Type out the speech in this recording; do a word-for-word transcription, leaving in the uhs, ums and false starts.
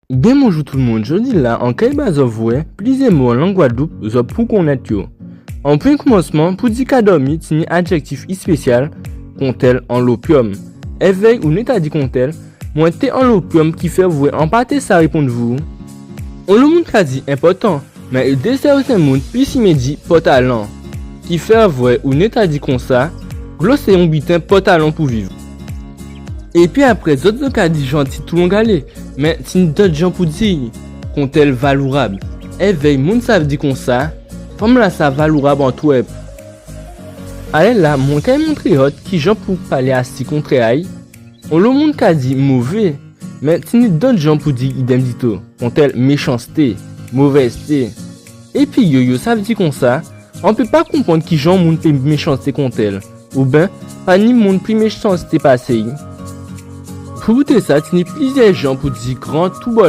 Byen bonjou tout moun, jòdi-la an kay ba zòt vwè plizyè mo an lang Gwadloup zòt pou konnèt yo. An prèmyé koumansman, pou di ka dòmi tini adjèktif èspésyal, kontèl an lopyòm. Èvè'y ou ni ta di kontèl, mwen té an lopyòm, ki fè vwè an pa té sa réponn vou. Onlo moun ka di enpòtan, mé dé sèten moun pisimé di pòtalan, ki fè vwè ou ni ta di konsa, dlo sé on biten pòtalan pou viv. Épi apré, zòt zòt ka di jan ti toulongalé, mé tini dòt jan pou di'y, kontèl valourab. Èvè'y moun sa di konsa, fanm-lasa valourab an twòp. Alè-la, mwen kay montré zòt kijan pou palé asi kontrè a'y. Onlo moun ka di mové, mé tini dòt jan pou di idèm dito, kontèl méchansté, movèzté. Épi yo, yo sa di konsa, an pé pa konprann kijan moun pé méchansté kontèl, oben pa ni moun pli méchansté pasé'y. Pou bout sa, tini plizyè jan pou di gran toubò